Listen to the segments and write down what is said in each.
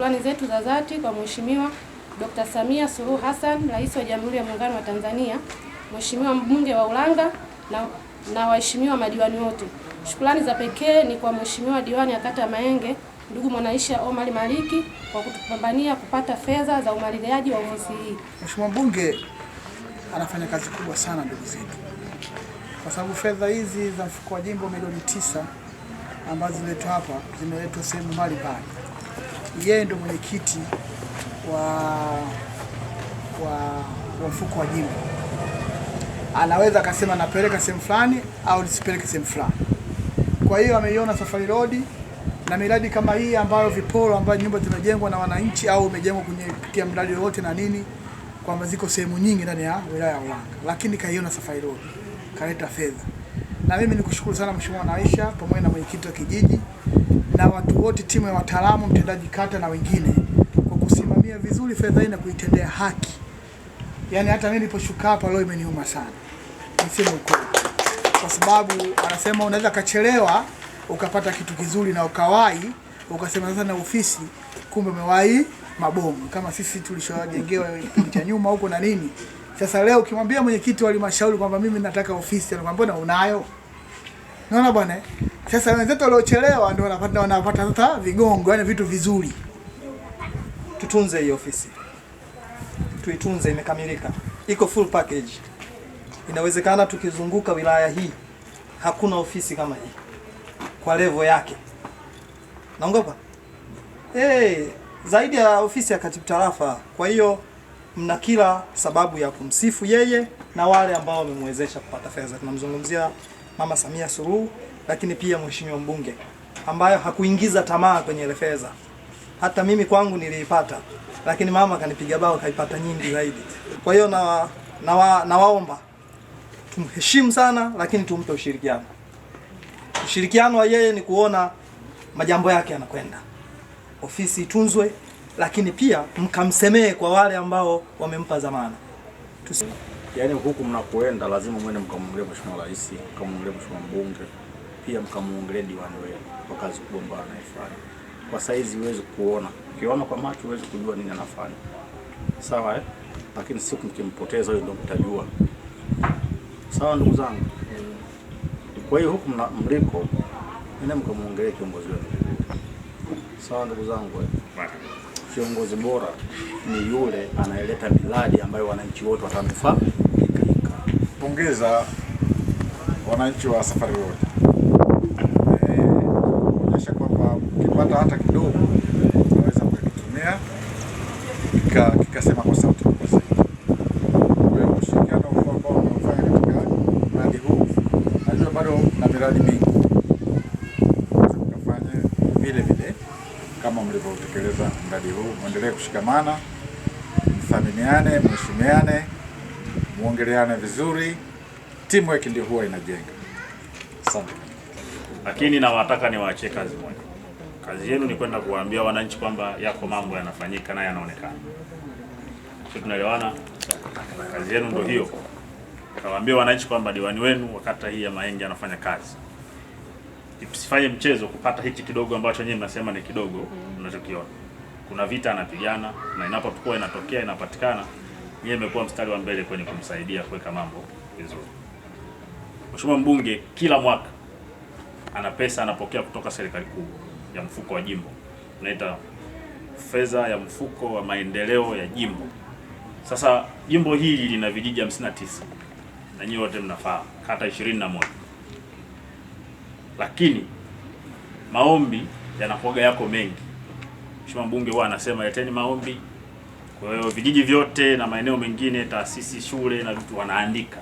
Shukrani zetu za dhati kwa Mheshimiwa Dr. Samia Suluhu Hassan, Rais wa Jamhuri ya Muungano wa Tanzania, Mheshimiwa mbunge wa Ulanga na waheshimiwa madiwani wote. Shukrani za pekee ni kwa Mheshimiwa diwani ya kata ya Mahenge, ndugu Mwanaisha Omar Maliki kwa kutupambania kupata fedha za umwagiliaji wa ofisi hii. Mheshimiwa mbunge anafanya kazi kubwa sana ndugu zetu, kwa sababu fedha hizi za mfuko wa jimbo milioni 9 ambazo zimeletwa hapa zimeletwa sehemu mbalimbali. Yeye ndio mwenyekiti wa mfuko wa jimbo, anaweza akasema napeleka sehemu fulani au nisipeleke sehemu fulani. Kwa hiyo ameiona Safari Road na miradi kama hii ambayo viporo ambayo nyumba zimejengwa na wananchi au imejengwa kwenye kupitia mradi wowote na nini, kwamba ziko sehemu nyingi ndani ya wilaya ya Ulanga, lakini kaiona Safari Road kaleta fedha. Na mimi nikushukuru sana Mheshimiwa Naisha pamoja na mwenyekiti wa kijiji na watu wote, timu ya wataalamu, mtendaji kata na wengine, kwa kusimamia vizuri fedha hii na kuitendea haki. Yaani hata mimi niliposhuka hapa leo imeniuma sana, niseme ukweli, kwa sababu anasema unaweza kachelewa ukapata kitu kizuri na ukawahi ukasema sasa na ofisi, kumbe umewahi mabomu kama sisi tulishojengewa kipindi cha nyuma huko na nini. Sasa leo ukimwambia mwenyekiti wa halmashauri kwamba mimi nataka ofisi, anakuambia na unayo. Unaona bwana? Sasa wenzetu waliochelewa ndio wanapata sasa vigongo, yani vitu vizuri. Tutunze hii ofisi, tuitunze, imekamilika, iko full package. Inawezekana tukizunguka wilaya hii hakuna ofisi kama hii kwa level yake. Naongopa hey, zaidi ya ofisi ya katibu tarafa. Kwa hiyo mna kila sababu ya kumsifu yeye na wale ambao wamemwezesha kupata fedha. Tunamzungumzia Mama Samia Suluhu, lakini pia mheshimiwa mbunge ambayo hakuingiza tamaa kwenye ile fedha. Hata mimi kwangu niliipata, lakini mama kanipiga bao kaipata nyingi zaidi. Kwa hiyo nawaomba tumheshimu sana, lakini tumpe ushirikiano. Ushirikiano wa yeye ni kuona majambo yake yanakwenda, ofisi itunzwe, lakini pia mkamsemee kwa wale ambao wamempa dhamana. Yaani huku mnakoenda lazima mwende mkamuongelee Mheshimiwa Rais, mkamuongelee Mheshimiwa mbunge, pia mkamuongelee diwani wenu kwa kazi kubwa ambayo anaifanya. Kwa saizi huwezi kuona, ukiona kwa macho huwezi kujua nini anafanya, sawa eh? Lakini siku mkimpoteza huyo ndio mtajua. Sawa ndugu zangu. Kwa hiyo huku mliko, nenda mkamuongelee kiongozi wenu. Sawa ndugu zangu eh? Kiongozi bora ni yule anayeleta miradi ambayo wananchi wote watanufaika. Pongeza wananchi wa Safari Road, kuonyesha kwamba ukipata hata kidogo unaweza kukitumia kikasema kwa sauti kubwa zaidi. Kwa hiyo ushirikiano huu ambao umeufanya katika mradi huu, najua bado na miradi mingi mkafanye vile vile kama mlivyotekeleza mradi huu. Muendelee kushikamana, mthaminiane, mheshimiane, muongeleane vizuri. Teamwork ndio huwa inajenga. Asante. Lakini nawataka niwaachie kazi moja. Kazi yenu ni kwenda kuwaambia wananchi kwamba yako mambo yanafanyika na yanaonekana. Sio, tunaelewana? Kazi yenu ndio hiyo. Kawaambia wananchi kwamba diwani wenu wa kata hii ya Mahenge anafanya kazi. Msifanye mchezo kupata hichi kidogo ambacho nyinyi mnasema ni kidogo mnachokiona. Kuna vita anapigana, na inapokuwa inatokea inapatikana, yeye amekuwa mstari wa mbele kwenye kumsaidia kuweka mambo vizuri. Mheshimiwa mbunge kila mwaka ana pesa anapokea kutoka serikali kuu ya mfuko wa jimbo, tunaita fedha ya mfuko wa maendeleo ya jimbo. Sasa jimbo hili lina vijiji 59 na nyinyi wote mnafahamu, kata 21, lakini maombi yanakuwaga yako mengi. Mheshimiwa mbunge huwa anasema leteni maombi. Kwa hiyo vijiji vyote na maeneo mengine, taasisi, shule na vitu wanaandika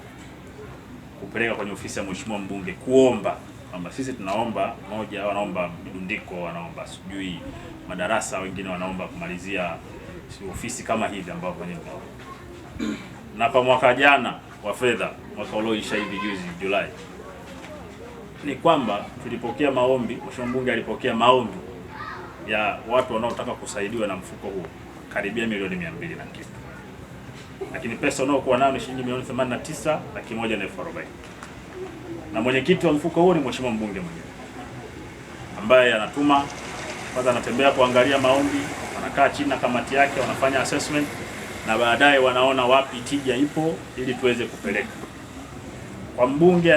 kupeleka kwenye ofisi ya mheshimiwa mbunge kuomba kwamba sisi tunaomba moja, wanaomba midundiko, wanaomba sijui madarasa, wengine wanaomba kumalizia ofisi kama hivi ambavyo wenyewe mnaona. Na kwa mwaka jana wa fedha, mwaka ulioisha hivi juzi Julai, ni kwamba tulipokea maombi, mheshimiwa mbunge alipokea maombi ya watu wanaotaka kusaidiwa na mfuko huo karibia milioni 200 na kitu, lakini pesa unaokuwa nayo ni shilingi milioni 89 140,000. Na mwenyekiti wa mfuko huo ni mheshimiwa mbunge mwenyewe ambaye anatuma kwanza, anatembea kuangalia maombi, anakaa anakaa chini na kamati yake, wanafanya assessment na baadaye wanaona wapi tija ipo ili tuweze kupeleka. Kwa mbunge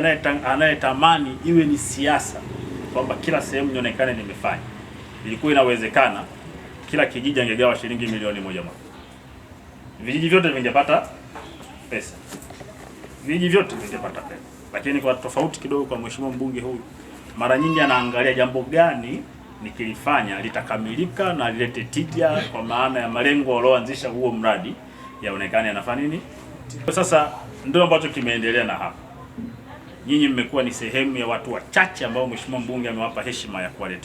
anayetamani iwe ni siasa kwamba kila sehemu nionekane nimefanya, ilikuwa inawezekana kila kijiji angegawa shilingi milioni moja moja, vijiji vyote vingepata pesa, vijiji vyote vingepata pesa. Lakini kwa tofauti kidogo kwa mheshimiwa mbunge huyu, mara nyingi anaangalia jambo gani nikilifanya litakamilika na lilete tija, kwa maana ya malengo walioanzisha huo mradi yaonekane yanafanya nini. Sasa ndio ambacho kimeendelea na hapa. Nyinyi mmekuwa ni sehemu ya watu wachache ambao mheshimiwa mbunge amewapa heshima ya kuwaletea